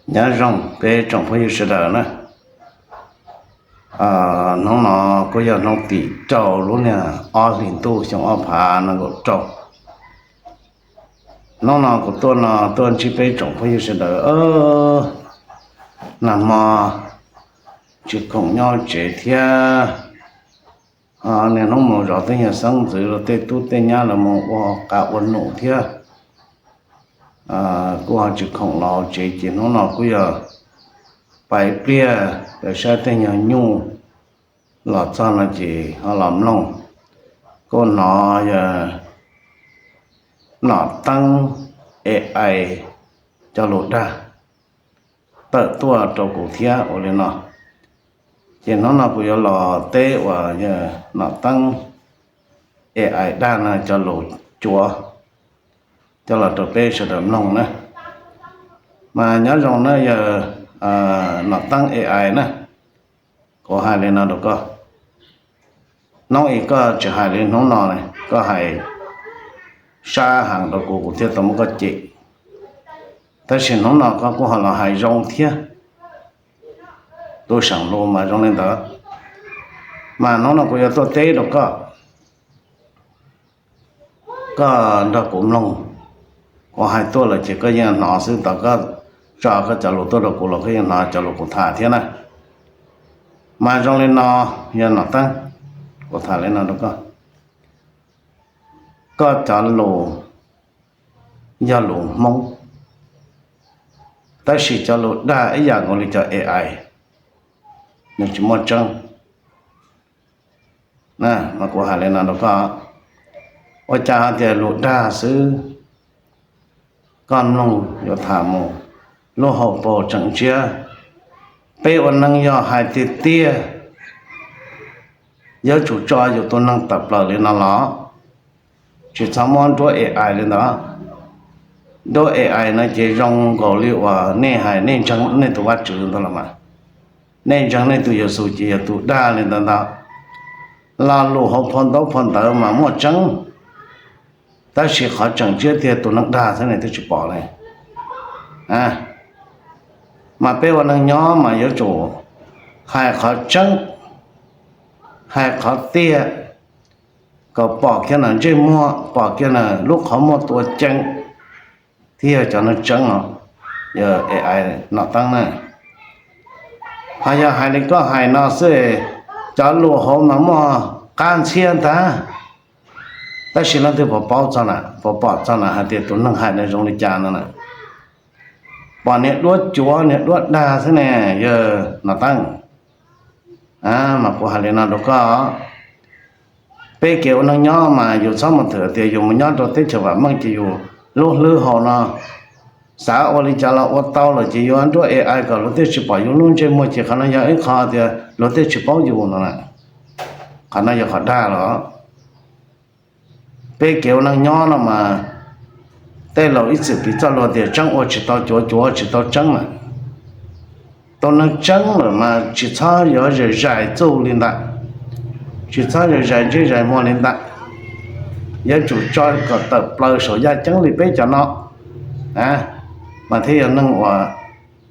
Nyob zoo peb tsoom phooj ywg sawv daws na. Hnub no kuj yog hnub tim rau lub niag ob hlis ntuj xyoo ob phav nees nkaum rau. Hnub no kuv tuaj no tuaj ntsib peb tsoom phooj ywg sawv daws, nag hmo tsis khoom nyob tsev thiab. Niaj hnub mus zov tej nyuag xeeb ntxwv los tej tub tej nyab los mus ua qas ua num thiab. Kuj ho tsis khoom los tsev ces hnub no kuj yog pais ib pliag saib tej nyuag nyuj los txog no ces ho los mloog. Kuj hnov yog Nom Teeb A I cov lus dag tawm tuaj rau kuv thiab ua li no. Ces hnub no kuv yuav los teb uas yog Nom Teeb A I dag no cov lus cuav coj los rau peb sawv daws mloog na. Mas nyob zoo na yog Nom Teeb A I na, kuv hais li no rau koj. Hnub ib koj tsis hais li hnub no, koj hais sab heev rau kuv, kuv thiaj tau muab koj cem. Tab sis hnub no koj kuj ho los hais zoo thiab. Tub seem lus mas zoo li ntawd. Mas hnub no kuv yuav tuaj teb rau koj, koj nrog kuv mloog. Kuv hais tuaj lawm ces koj yeej hnov xwb, tau koj tso koj cov lus tuaj rau kuv los koj yeej hnov cov lus kuv tham thiab na. Mas zoo li no, yog Nom Teeb, kuv tham li no rau koj. Koj cov lus yog lus Hmoob, tab sis cov lus dag ib yam nkaus li cov A I, nws tsis muaj tseeb. Mas kuv hais li no rau koj, ua cas hais tias lus dag xwb, koj mloog yuav tham mus lub hauv paus tseem ntsiab. Peb ua neeg yog hais tiag tiag, yuav tsum tso yus tus neeg tawm plaws li no los, tsis txhob muab nruab A I li ntawd. Nruab A I no ces zoo nkaus li uas nej hais nej ntseeg nej tus Vajtswv ntawd los mas, nej ntseeg nej tus Yexus ces yog tus dag li ntawd ntag. Lo lus hauv phau ntaub phau ntawv mas muaj tseeb, tab sis qhov tseem ntsiab tiag tus neeg dag xwb ne twb tsis pom li. Mas peb ua neeg nyob mas yuav tsum hais qhov tseeb, hais qhov tiag, kom pom kiag ntawm ntsej muag, pom kiag ntawm lub qhov muag tua ceev, thiaj yog cov neeg tseeb os. Yog A I Nom Teeb na, ho yog hais li koj hais no xwb, cov lus hauv mas muaj qab ntxhiab ntag. Tab sis leej twg puas paub txog na, puas pom txog na hais tias tus neeg hais no zoo li cas no na? Pom niag duab cuav niag duab dag xwb ne, yog Nom Teeb. Mas kuv hais li no rau koj, peb kev ua neeg nyob mas yus txhob mus thwm tias yus mus nyob rau teb chaws vam meej ces yus lub hlwb hau no xav ua li cas los ua tau lawm ces yus nruab A I kom luag tej tsis pom yus lub ntsej muag ces qhov no yog ib qho tias luag tej tsis paub yus no na. Qhov no yog qhov dag los. Peb kev ua neeg nyob no mas tej laus ib txwm piv txoj lus tias tseeb ua tsis tau cuav, cuav ua tsis tau tseeb lawm. Tus neeg tseeb lawm mas tsis txhob yuav zais zais txuj li ntawd, tsis txhob yuav zais ntsej zais muag li ntawd. Yuav tsum tso kom tawm plaws saum yaj ceeb li peb cov no, mas thiaj yog neeg uas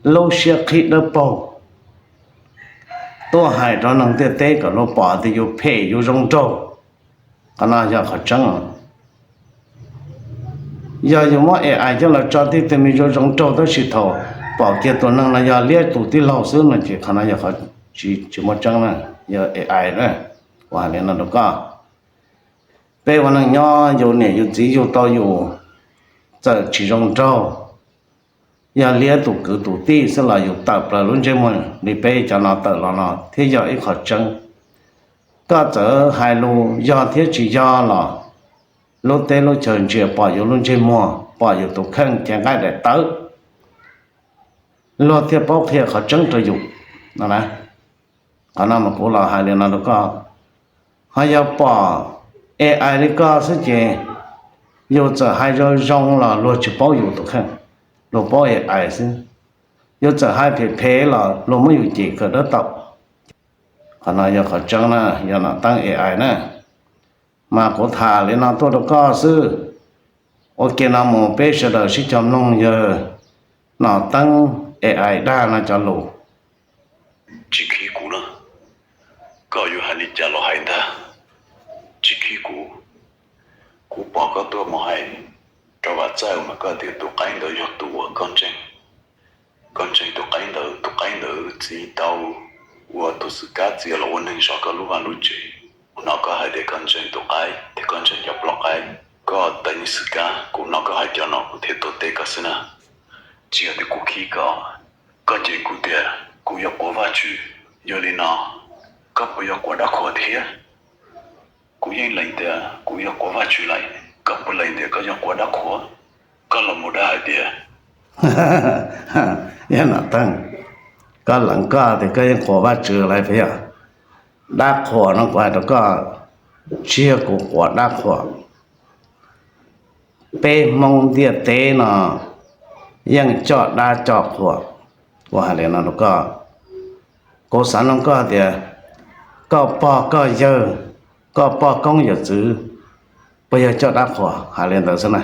lub siab qhib dawb paug, tuaj hais rau neeg ntiaj teb kom luag pom tias yus phem yus zoo nraug. Qhov no yog qhov tseeb. Yog yus muab A I coj los tso tib tug me zoo zoo nraug tab sis thaum pom kiag tus neeg no yog liab tus tij laug xwb no ces qhov no yog qhov tsis muaj tseeb na, yog A I na. Kuv hais li no rau koj, peb ua neeg nyob yus niam yus txiv yug tau yus, txawm tsis zoo nraug, yog liab tus kwv tus tij xwb los yus tawm plaws lub ntsej muag li peb cov no tawm los no thiaj yog ib qho tseeb. Koj txawm hais lus yog thiab tsis yog los lub teb lub chaw ntsia pom yus lub ntsej muag, pom yus tus kheej cev nqaij daim tawv, luag thiaj paub qhia qhov tseeb rau yus no na. Qhov no mas kuv los hais li no rau koj, ho yog pom A I li koj xwb ces yus txawm hais zoo zoo los luag tsis paub yus tus kheej, luag paub A I xwb. Yus txawm hais phem phem los luag muab yus cem kawg dawb tau. Qhov no yog qhov tseeb na, yog Nom Teeb A I na. Mas kuv tham li no tuaj rau koj xwb. Ua ke no mus peb sawv daws sib cog mloog yawg Nom Teeb Ai dag no cov lus. Tsis khib kuv na, koj yuav hais li cas los hais ntag, tsis khib kuv. Kuv pom koj tuaj mus hais rau Vam Txawj mas koj tias tus qaib ntawd yog tus uas koj ntseeg, koj ntseeg tus qaib ntawd, tus qaib ntawd txiv tau ua tus xwm kab txiav los ua neeg zov koj lub vaj lub tsev. Kuv hnov koj hais tias koj ntseeg tus qaib thiab koj ntseeg cov ploj qaib, koj teev xwm kab. Kuv hnov koj hais cov no kuv thiaj tuaj teb koj xwb na. Tsis yog tias kuv khib koj, koj cem kuv tias kuv yuav quav Vajtswv. Yog li no, koj puas yog quav dab qhuas thiab? Kuv yeej lees tias kuv yog quav Vajtswv lawm, koj puas lees tias koj yog quav dab qhuas? Koj los mus dag hais tias, yog no teeb, koj lees koj tias koj yeej quav Vajtswv lawm puas yog? Dab qhuas no kuv hais rau koj, tsis yog kuv quav dab qhuas. Peb Hmoob ntiaj teb no yeej coj dab coj qhuas. Kuv hais li no rau koj, kuv xav nug koj tias koj pog koj yawg, koj poj koob yawm txwv puas yog coj dab qhuas? Hais li ntawd xwb na.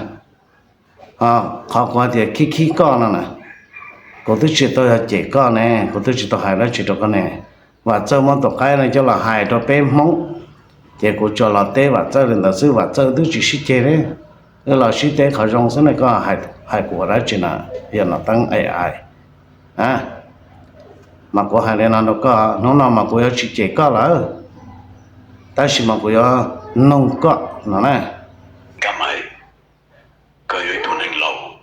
Qhov kuv hais tias khib khib koj no na, kuv twb tsis tau yog cem koj ne, kuv twb tsis tau hais dab tsi rau koj ne. Vam Txawj muab tus qaib no coj los hais rau peb Hmoob, ces kuv tsuas los teb Vam Txawj li ntawd xwb, Vam Txawj twb tsis sib ceg li. Wb los sib teb qhov zoo xwb ne, koj hais kuv ua dab tsi na? Yog no teeb ai ai mas kuv hais li no rau koj, hnub no mas kuv yuav tsis cem koj lawm, tab sis mas kuv yuav nug koj no na. Kab Maiv, koj yog ib tug neeg laus,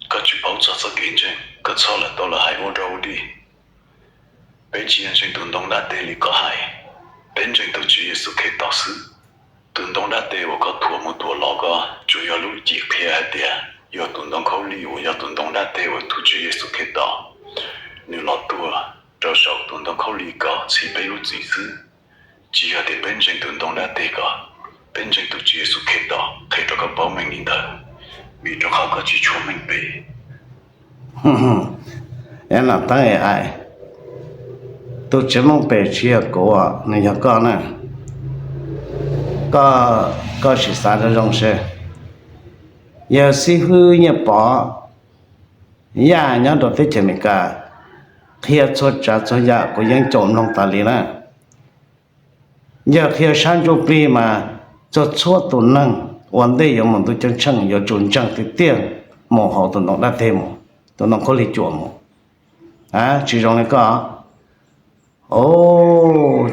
koj tsis paub txog txoj kev ntseeg, koj txhob lam tau lam hais ua rau ua dig. Peb tsis yog ntseeg tus ntoo dab teg li koj hais, peb ntseeg tus Tswv Yexus Khetos xwb. Tus ntoo dab teg uas koj thuam mus thuam los ko tsuas yog lub cim qhia hais tias yog tus ntoo khaub lig uas yog tus ntoo dab teg uas tus Tswv Yexus Khetos nws los tuag rau saum tus ntoo khaub lig ko txhiv peb lub txim xwb. Tsis yog tias peb ntseeg tus ntoo dab teg ko, peb ntseeg tus Tswv Yexus Khetos qhia rau koj paub meej li ntawd, vim rau qhov koj tsis tshua meej pem. Tus tsis meej pem tsis yog kuv, nws yog koj na. Koj, koj sim xav zoo zoo seb, yawg xib hwb Nyiaj Pov Yaj nyob rau teb chaws Amelikas qhia txhua tsav txhua yam kuv yeej caum mloog tas li na. Yawg qhia sab ntsuj plig mas txhua txhua tus neeg ua ntej yuav mus ntuj ceeb tsheej yuav tsum ntseeg tiag tiag mus hauv tus ntoo dab teg mus, tus ntoo khaub lig cuam mus, tsis zoo li koj.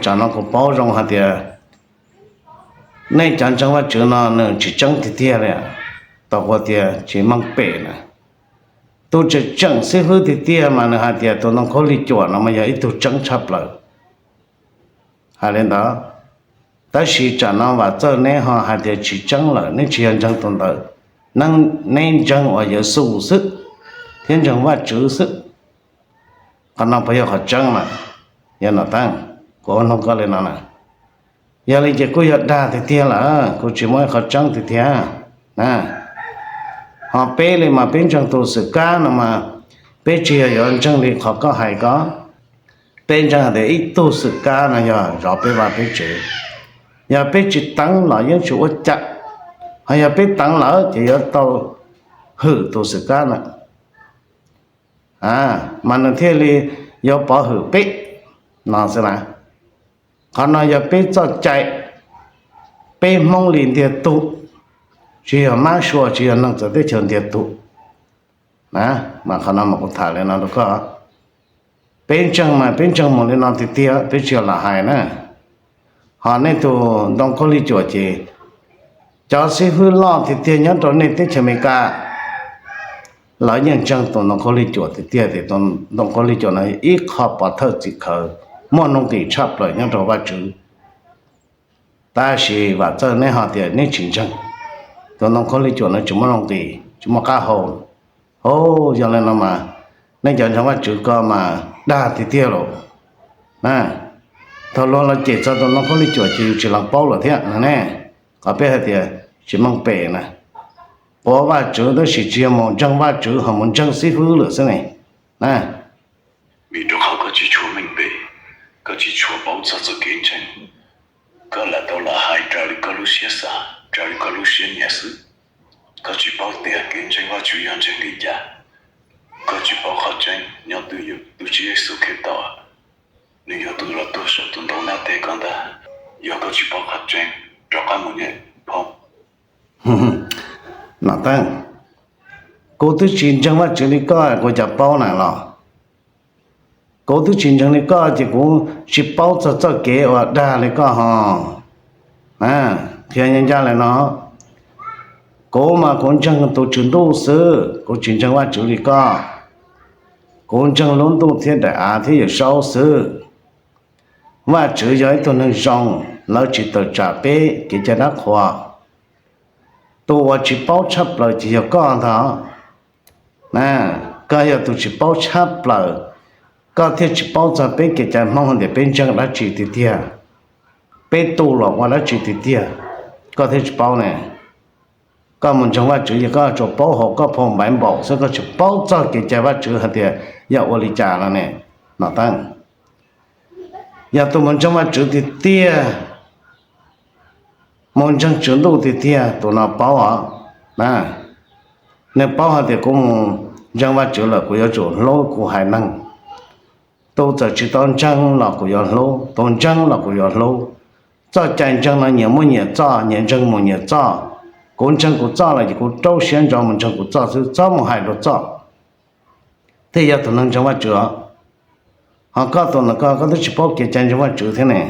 Tsam no kuv paub zoo hais tias nej cov ntseeg Vajtswv no nws tsis tseeb tiag tiag li, tau ua tias tsis meej pem na. Tus tseem tseem xib hwb tiag tiag mas nws hais tias tus ntoo khaub lig cuam no mas yog ib tug tseeb tshaj plaws. Hais li ntawd, tab sis tsam no Vam Txawj neb ho hais tias tsis tseeb lawm, neb tsis yog ntseeg tus ntawd, neb ntseeg uas Yexus xwb thiab ntseeg Vajtswv xwb. Qhov no puas yog qhov tseeb mas? Yog no teeb, kuv ua nug koj li no na. Yog li ces kuj yog dag tiag tiag lawm, kuv tsis muaj ib qhov tseeb tiag tiag. Ho peb li mas peb ntseeg tus xwm kab no mas peb tsis yog yuav ntseeg li qhov koj hais ko. Peb ntseeg hais tias ib tug xwm kab no yog zov peb vaj peb tsev. Yog peb tsis teev los yeej tsis ua cas, ho yog peb teev lawm ces yuav tau hwm tus xwm kab na, mas nws thiaj li yuav pov hwm peb no xwb na. Qhov no yog peb txoj cai, peb Hmoob li ntiag tug, tsis yog mab sua tsis yog neeg txawv teb chaws ntiag tug. Mas qhov no mas kuv tham li no rau koj, peb ntseeg mas peb ntseeg mus li no tiag tiag, peb tsis yog lam hais na. Ho nej tus ntoo khaub lig cuam ces cov xib hwb loj tiag tiag nyob rau nej teb chaws Amelikas, lawv yeej ntseeg tus ntoo khaub lig cuam tiag tiag tias tus ntoo khaub lig cuam no ib qho pov thawj txim khawv muaj nuj nqis tshaj plaws nyob rau Vajtswv. Tab sis Vam Txawj neb ho tias neb tsis ntseeg, tus ntoo khaub lig cuam no tsis muaj nuj nqis tsis muaj qab hau. Yog li no mas nej cov ntseeg Vajtswv ko mas dag tiag tiag lawm. Thaum luag los cem txog tus ntoo khaub lig cuam ces yus tsis lees paub lawm thiab no ne. Qhov peb hais tias tsis meej pem na, quav Vajtswv tab sis tsis yog mus ntseeg Vajtswv ho mus ntseeg xib hwb lawm xwb ne. Vim rau qhov koj tsis tshua meej pem, koj tsis tshua paub txog txoj kev ntseeg, koj lam tau lam hais raws li koj lub siab xav raws li koj lub siab nyiam xwb. Koj tsis paub tias kev ntseeg Vajtswv yog ntseeg li cas, koj tsis paub qhov tseeb nyob Nws yog tus Tswv Yexus Khetos, nws yog tus los tuag saum tus ntaub nab teb koj ntag. Yog koj tsis paub qhov tseeb, rov qab mus nyeem phoo. Nom Teeb, kuv twb tsis ntseeg Vajtswv li koj kuv cas paub na los? Kuv twb tsis ntseeg li koj ces kuv tsis paub txog txoj kev uas dag li koj ho. Qhia ncaj ncaj li no, kuv mas kuv ntseeg tus Tswv Ntuj xwb, kuv tsis ntseeg Vajtswv li koj. Kuv ntseeg lub ntuj thiab daim av thiab Yawm Saub xwb. Vajtswv yog ib tug neeg zoo, lawv tsis tawm tsam peb kev cai dab qhuas. Tus uas tsis paub tshaj plaws ces yog koj ntag. Koj yog tus tsis paub tshaj plaws, koj thiaj tsis paub txog peb kev cai Hmoob hais tias peb ntseeg dab tsi tiag tiag, peb tu los ua dab tsi tiag tiag, koj thiaj tsis paub ne. Koj mus ntseeg Vajtswv ces koj tsuas paub hauv koj phoo Bible xwb, koj tsis paub txog kev cai Vajtswv hais tias yog ua li cas no ne. Nom Teeb, yog tus mus ntseeg Vajtswv tiag tiag, mus ntseeg Tswv Ntuj tiag tiag, tus no paub os. Nws paub hais tias kuv mus ntseeg Vajtswv lawm kuv yuav tsum hlub kuv haiv neeg. Tus txawm tsis tau ntseeg los kuv yuav hlub, tus ntseeg los kuv yuav hlub. Txoj cai ntseeg no nyias muaj nyias txoj, nyias ntseeg mus nyias txoj. Kuv ntseeg kuv txoj los ces kuv rau siab ntso mus ntseeg kuv txoj xwb, txhob mus hais rau txoj. Thiaj yog tus neeg ntseeg Vajtswv os. Ho koj tus ntawm koj, koj twb tsis paub kev cai ntseeg Vajtswv thiab ne,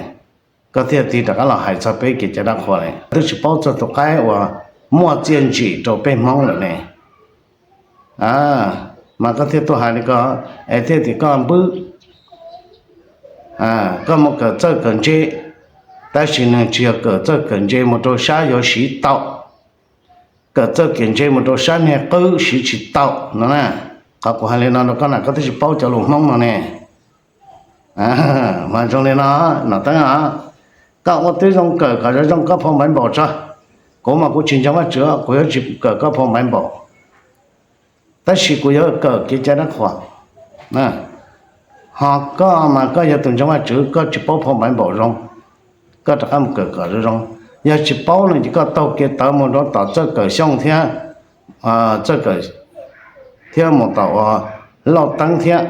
koj thiaj tig rov qab los hais txog peb kev cai dab qhuas li. Twb tsis paub txog tus qaib uas muaj txiaj ntsim rau peb Hmoob lawm ne. Mas koj thiaj tuaj hais li ko, es thiaj tias koj npwb, koj mus kawm txawj kawm ntse, tab sis nws tsis yog kawm txawj kawm ntse mus rau sab yuav siv tau, kawm txawj kawm ntse mus rau sab niag qwb siv tsis tau no na. Qhov kuv hais li no rau koj na, koj twb tsis paub cov lus Hmoob no ne. Mas zoo li no, Nom Teeb os, koj ua tib zoo kawm kom zoo zoo koj phoo Bible tso. Kuv mas kuv tsis ntseeg Vajtswv, kuv yuav tsis kawm koj phoo Bible, tab sis kuv yuav kawm kev cai dab qhuas. Ho koj mas koj yog tus ntseeg Vajtswv, koj tsis paub phoo Bible zoo, koj rov qab mus kawm kom zoo zoo. Yog tsis paub no ces koj taug kev tawv mus rau tom Txawj Kawm Xyooj thiab, Txawj Kawm, thiab mus tom uas Lauj Teeb thiab,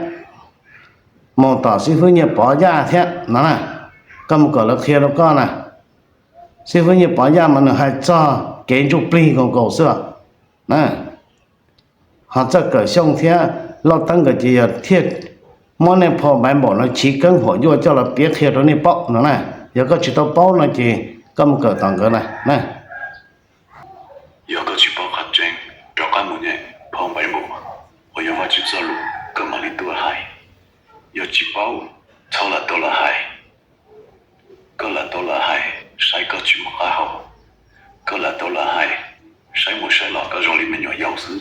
mus tom xib fwb Nyiaj Pov Yaj thiab no na. Koj mus kom lawv qhia rau koj na. Xib fwb Nyiaj Pov Yaj mas nws hais txog kev ntsuj plig nkaus nkaus xwb os. Ho Txawj Kawm Xyooj thiab Lauj Teeb nkawd ces yog thiaj muab nej phoo Bible no chiv keeb huam yuaj coj los piav qhia rau nej paub no na. Yog koj tsis tau paub no ces koj mus kawm tom nkawd na. Yog koj tsis paub qhov tseeb, rov qab mus nyeem phoo Bible uas yog Vajtswv txoj lus, koj mam li tuaj hais. Yog tsis paub, txhob lam tau lam hais. Koj lam tau lam hais, saib koj tsis mus qab hau. Koj lam tau lam hais, saib mus saib los koj zoo li me nyuam yaus xwb,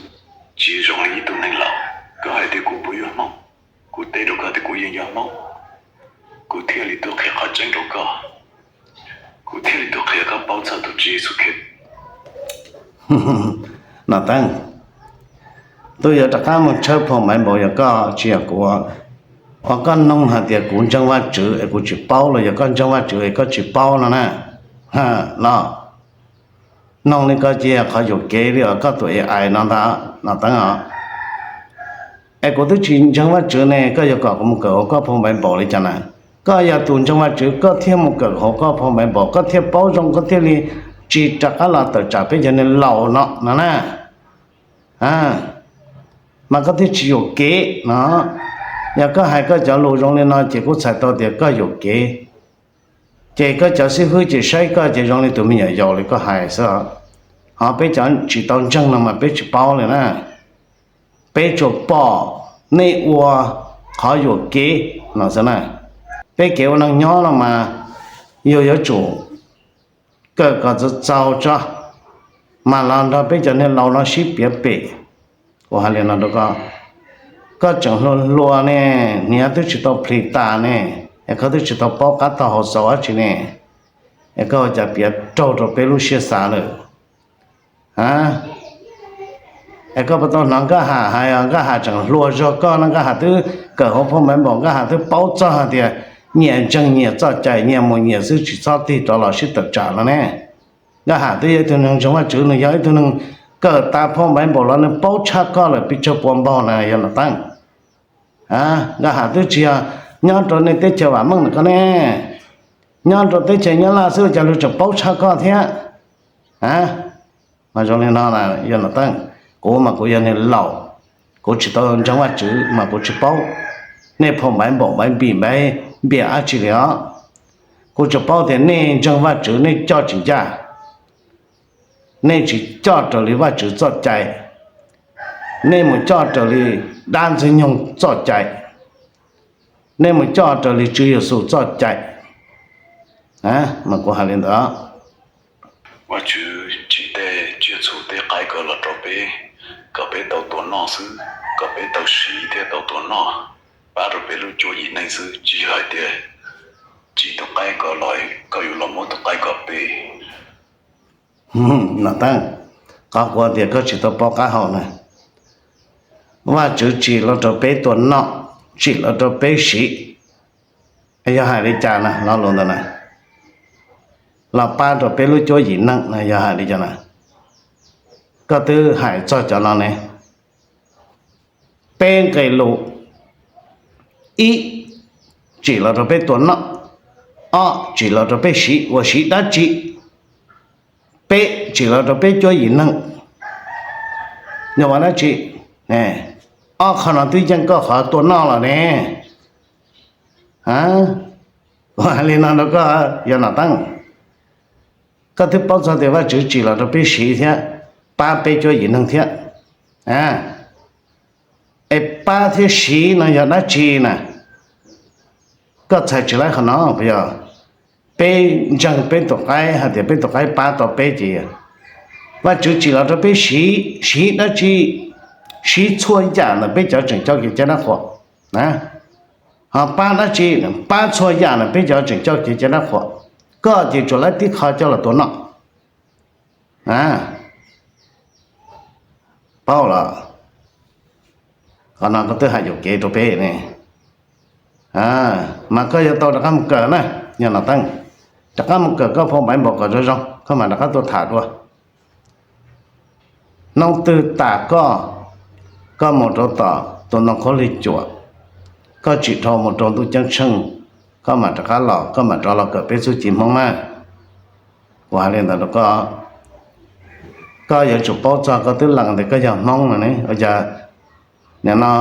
tsis zoo li ib tug neeg laus. Koj hais tias kuv puas yog Hmoob, kuv teb rau koj tias kuv yeej yog Hmoob, kuv thiaj li tuaj qhia qhov tseeb rau koj, kuv thiaj li tuaj qhia koj paub txog tus Tswv Yexus Khetos. Nom Teeb, twb yuav rov qab mus tshawb phoo Bible yog koj tsis yog kuv. Qhov koj noog hais tias kuv ntseeg Vajtswv es kuv tsis paub los yog koj ntseeg Vajtswv es koj tsis paub no na. Los noog li ko ces yog qhov yuam kev li os koj tus A I no ntag Nom Teeb os. Es kuv twb tsis ntseeg Vajtswv ne, koj yuav kom kuv mus kawm hauv koj phoo Bible li cas na? Koj yog tus ntseeg Vajtswv koj thiaj mus kawm hauv koj phoo Bible, koj thiaj paub zoo, koj thiaj li tsis rov qab los tawm tsam peb cov neeg laus no no na. Mas koj thiaj tsis yuam kev no. Yog koj hais koj cov lus zoo li no ces kuv txhais tau tias koj yuam kev. Ces koj cov xib fwb ces saib koj ces zoo li tus me nyuam yaus li koj hais xwb. Ho peb cov tsis tau ntseeg no mas peb tsis paub li na. Peb tsuas pom nej ua qhov yuam kev no xwb na. Peb kev ua neeg nyob no mas yus yuav tsum kawm kom txaus txaus tso, mas los nrog peb cov neeg laus no sib piav pem. Kuv hais li no rau koj, koj tseem hluas hluas ne, hniav twb tsis tau plis tas ne, es koj twb tsis tau paub qab tog hauv xaus dab tsi ne, es koj ua cas piav raug rau peb lub siab xav lawm? Es koj puas tau hnov Nkaj Ham hais, Nkaj Ham tseem hluas zog koj no, Nkaj Ham twb kawm hauv phoo Maiv Npaum, Nkaj Ham twb paub txog hais tias nyias ntseeg nyias txoj cai, nyias mus nyias xwb tsis txhob tig rov los sib tawm tsam no ne. Nkaj Ham twb yog ib tug neeg ntseeg Vajtswv, nws yog ib tug neeg kawm tas phoo Maiv Npaum los nws paub tshaj koj lawm pes tsawg puas npaug na yog Nom Teeb. Nkaj Ham twb tsis yog nyob rau nej teb chaws vam meej ntawm koj ne, nyob rau teb chaws Nyab Laj xwb ua cas luag tseem paub tshaj koj thiab. Mas zoo li no, yog Nom Teej, kuv mas kuv yog neeg laus, kuv tsis tau ntseeg Vajtswv mas kuv tsis paub. Nej phau npaiv npaum npaiv npim npaiv npiam dab tsi li os, kuv tsuas paub tias nej ntseeg Vajtswv nej coj tsis ncaj, nej tsis coj raws li Vajtswv txoj cai, nej mus coj raws li dab ntxwg nyoog txoj cai, nej mus coj raws li Tswv Yexus txoj cai. Mas kuv hais li ntawd. Vajtswv tsim tej tsiaj txhu tej qaib ko los rau peb, kom peb tau tua noj xwb, kom peb tau siv thiab tau tua noj, pab rau peb lub cuab yim neej xwb, tsis yog hais tias tsim tus qaib ko los koj yuav los muab tus qaib ko peb. Nom Teej, qhov kuv tias koj tsis tau paub qab hau na. Vajtswv tsim los rau peb tua noj, tsim los rau peb siv, yog hais li cas na, lo lus ntawd na, los pab rau peb lub cuab yim neej na, yog hais li cas na? Koj twb hais txog cov no ne. Peb nqe lus, ib, tsim los rau peb tua noj, ob, tsim los rau peb siv, ua siv dab tsi? Peb, tsim los rau peb cuab yim neeg, yog ua dab tsi? Ob qho no twb yeej koj qhov tua noj los ne. Kuv hais li no rau koj, yog Nom Teej, koj twb paub txog tias Vajtswv tsim los rau peb siv thiab pab peb cuab yim neeg thiab. Es pab thiab siv no yog dab tsi na? Koj txhais tsis laib qhov no puas yog? Peb ntseeg peb tus qaib hais tias peb tus qaib pab tau peb ces Vajtswv tsim los rau peb siv, siv dab tsi? Siv txhua yam ntawm peb cov tseem coj kev cai dab qhuas. Ho pab dab tsi? Pab txhua yam ntawm peb cov tseem coj kev cai dab qhuas. Koj ces tsuas laib tib qho coj los tua noj. Paub los? Qhov no koj twb hais yuam kev rau peb ne. Mas koj yuav tau rov qab mus kawm na, yog Nom Teej, rov qab mus kawm koj phau npaiv npaum kom zoo zoo koj mam rov qab tuaj tham dua. Hnub twg tas koj, koj mus rau tom tus ntoo khaub lig cuam, koj tsim dhau mus rau ntuj ceeb tsheej, koj mam rov qab los, koj mam rov los kawm peb txuj ci Hmoob na. Kuv hais li ntawd rau koj, koj yuav tsum paub txog koj twb lees tias koj yog Hmoob no ne. Ua cas nim no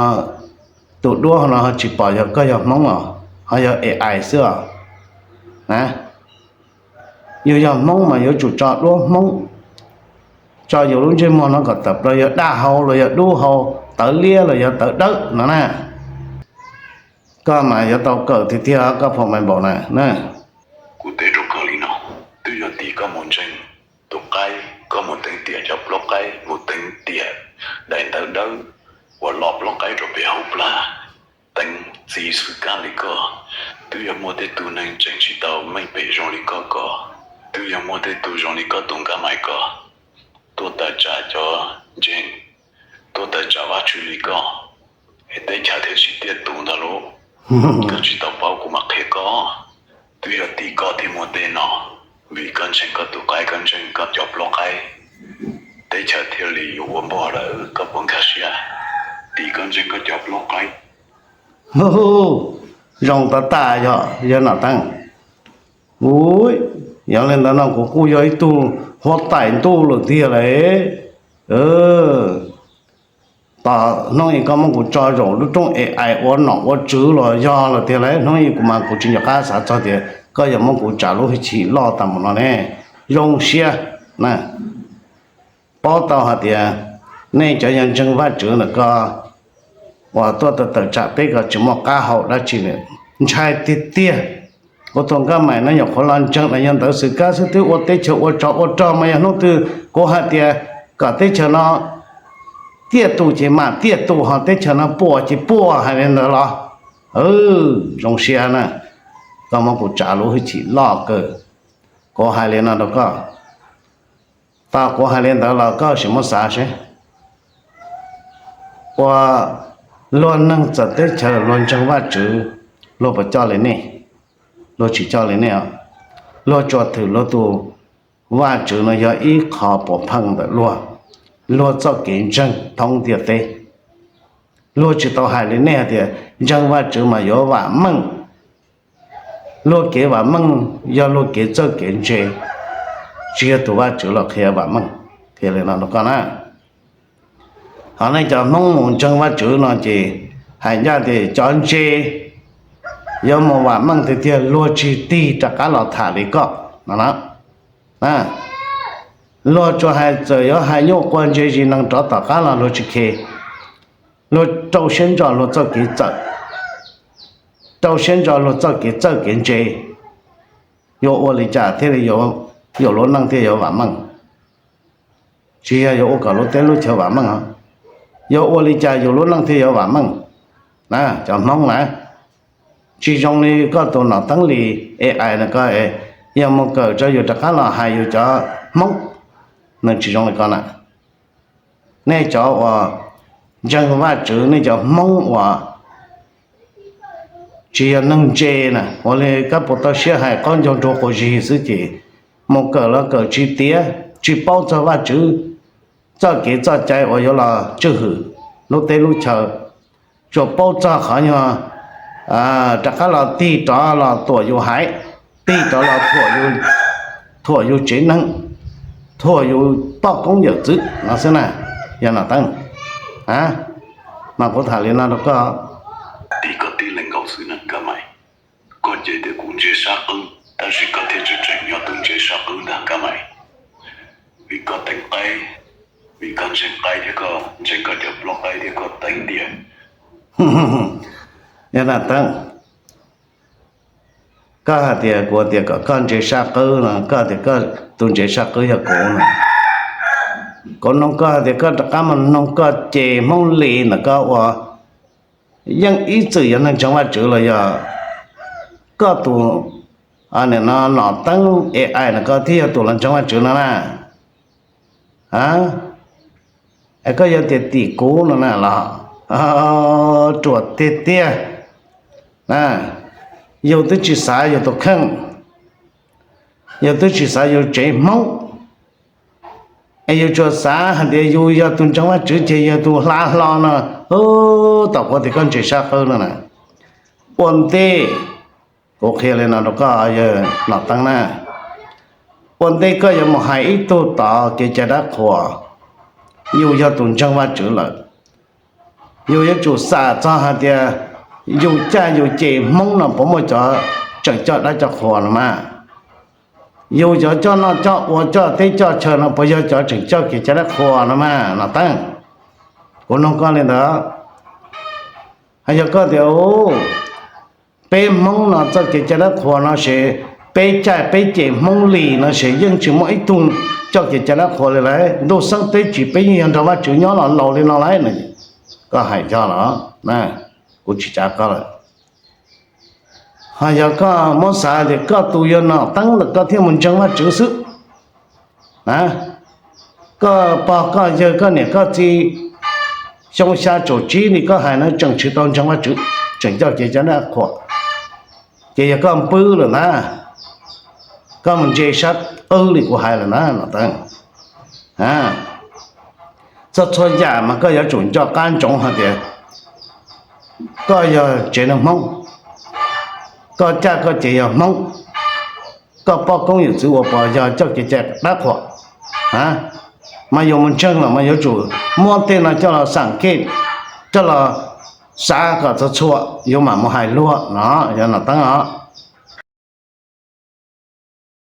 tus duab no ho tsis pom yog koj yog Hmoob os, ho yog A I xwb os. Yus yog Hmoob mas yuav tsum tso duab Hmoob, tso yus lub ntsej muag no kom tawm plaws yog daj hau los yog dub hau, tawv liab los yog tawv dawb no na. Koj mas yuav tau kawm tiag tiag koj phau npaiv npaum na. Kuv teb rau koj li no, twb yog tim koj mus ntseeg tus qaib, koj mus teev tiam cov plaub qaib, mus teev tiam daim ntawv dawb uas lom plaub qaib rau pem hauv plag, teev txiv xwm kab li koj. Twb yog muaj tej tug neeg tseem tsis tau meej pem zoo li koj ko, twb yog muaj tej tug zoo li koj tus nkaj mais ko, tuaj tawm tsam cov ntseeg, tuaj tawm tsam Vajtswv li koj, es teb chaws thiaj tsis tiaj tus ntag lauj. Koj tsis tau paub kuv mam qhia koj. Twb yog tim koj thiaj muaj tej no, vim koj ntseeg koj tus qaib, koj ntseeg koj cov plaub qaib, teb chaws thiaj li yuav ua npog lawm, koj puas nkag siab? Tim koj ntseeg koj cov plaub qaib. Zoo tas tas yog, yog Nom Teej. Ua, yog li ntawd no kuv kuj yog ib tug huab tais ntuj lawm tiag lauj. Tos hnub ib koj muab kuv tso zaum lub rooj A I ua nom ua tswv los yog lawm tiag lauj. Hnub ib kuv mas kuv tsis nco qab xav txog tias koj yuav muab kuv tsa lub hwj chim loj tas mus no ne. Zoo siab na. Paub tau hais tias nej cov yog ntseeg Vajtswv ntawm ko uas tuaj tawm tawm tsam peb ko tsis muaj qab hau dab tsi li. Ntshai tiag tiag. Kuv tus nkaj mais no nyuam qhuav los ntseeg los yog ntawv xwm kab xwb twb ua teb chaws ua tsov ua rog mas yog hnub twg kuv hais tias kom teb chaws no tiaj tus ces mam tiaj tus, ho teb chaws no puas ces puas, hais li ntawd los? Zoo siab na, koj muab kuv tsa lub hwj chim loj kawg. Kuv hais li no rau koj, tau kuv hais li ntawd los koj sim muab xav seb, ua luag neeg txawm teb chaws luag ntseeg Vajtswv, luag puas coj li nej? Luag tsis coj li nej os. Luag tsuas thwm luag tus Vajtswv no yog ib qho puav pheej ntawm luag, luag txoj kev ntseeg thoob ntiaj teb. Luag tsis tau hais li nej hais tias ntseeg Vajtswv mas yuav vam meej. Luag kev vam meej yog luag kev txawj kev ntse, tsis yog tus Vajtswv los qhia vam meej. Qhia li no rau koj na. Ho nej cov Hmoob mus ntseeg Vajtswv no ces hais ncaj tias cov ntse yuav mus vam meej tiag tiag, luag tsis tig rov qab los tham li koj no. Luag tsuas hais txawm yuav hais nyuaj quag ntse zis nees rov tom qab los luag tsis khe. Luag rau siab ntso luag txoj kev txawj, rau siab ntso luag txoj kev txawj kev ntse. Yuav ua li cas thiaj li yus lub neej thiaj yuav vam meej? Tsis yog yuav ua kom lub teb lub chaw vam meej os. Yuav ua li cas yus lub neej thiaj yuav vam meej? Cov Hmoob na, tsis zoo li koj tus Nom Teeb Lis AI no, koj yog mus kawm tso yus rov qab los hais yus cov Hmoob, nws tsis zoo li ko na. Nej cov uas ntseeg Vajtswv, nej cov Hmoob uas tsis yog neeg ntse na, ua li koj puas tau siab hais qaub ncaug nrug quas zis xwb ces mus kawm los kawm tsis tiav, tsis paub txog Vajtswv txoj kev txoj cai uas yuav los tswj hwm lub teb lub chaw, tsuas paub txog qhov nyuag rov qab los tig rov los tuam yus haiv, tig rov los thuam yus tsev neeg, thuam yus poj koob yawm txwv no xwb na. Yog Nom Teeb, mas kuv tham li no rau koj, tig koj tib leeg nkaus xwb na Kab Mais. Koj nco tias kuv ntse sab qwb tab sis koj thiaj tseem tseem yog tus ntse sab qwb ntag Kab Mais, vim koj teev qaib, vim koj ntseeg qaib thiab koj ntseeg koj cov plaub qaib thiab koj teev tiag. Yog Nom Teeb, koj hais tias kuv tias kom koj ntse sab qwb no, koj tias koj tus ntse sab qwb yog kuv no. Kuv noog koj hais tias koj rov qab mus noog koj ces Hmoob Lis ntawm koj uas yeej ib txwm yog neeg ntseeg Vajtswv los yog koj tus, nim no Nom Teeb AI no koj thiaj yog tus los ntseeg Vajtswv no na? Es koj yog tias tim kuv no na los ruam tiag tiag. Yus twb tsis xav yus tus kheej, yus twb tsis xav yus tsev Hmoob, es yus tsuas xav hais tias yus yog tus ntseeg Vajtswv ces yog tus hla hlo no. Tom qab tias koj ntse sab qwb no na, ua ntej, kuv qhia li no rau koj yawg Nom Teeb na, ua ntej koj yuav mus hais ib tug tod kev cai dab qhuas, yus yog tus ntseeg Vajtswv lawm, yus yuav tsum xam txog hais tias yus caj yus ces Hmoob no puas muaj cov tseem coj dab coj qhuas no mas. Yus cov coj noj coj ua coj teb coj chaw no puas yog cov tseem coj kev cai dab qhuas no mas Nom Teeb? Kuv noog koj li ntawd. Yog koj tias peb Hmoob no txoj kev cai dab qhuas no ces peb caj peb ces Hmoob Lis no ces yeej tsis muaj ib tug coj kev cai dab qhuas li lawm. Ntuj xeeb teb ris peb yeej yog nrog Vajtswv nyob los laus li no lawm. Koj hais yog los, kuv tsis cav koj lawm. Ho yog koj muab xav tias koj tus yog Nom Teeb ntawm koj thiaj mus ntseeg Vajtswv xwb na, koj pog koj yawg koj niam koj txiv xyoo xya caum tsib li koj hais no tseem tsis tau ntseeg Vajtswv, tseem coj kev cai dab qhuas, ces yog koj npwb lawm ntag. Koj mus ntse sab qwb li kuv hais lawm ntag Nom Teeb. Txog txhua yam mas koj yuav tsum nco qab ntsoov hais tias koj yog tsev neeg Hmoob, koj caj koj ces yog Hmoob, koj poj koob yawm txwv uas puas yog coj kev cai dab qhuas, mas yus mus ntseeg los mas yuav tsum muab tej no coj los xam kej, coj los xav kom txog txhua yus mam mus hais luag no, yog Nom Teeb os.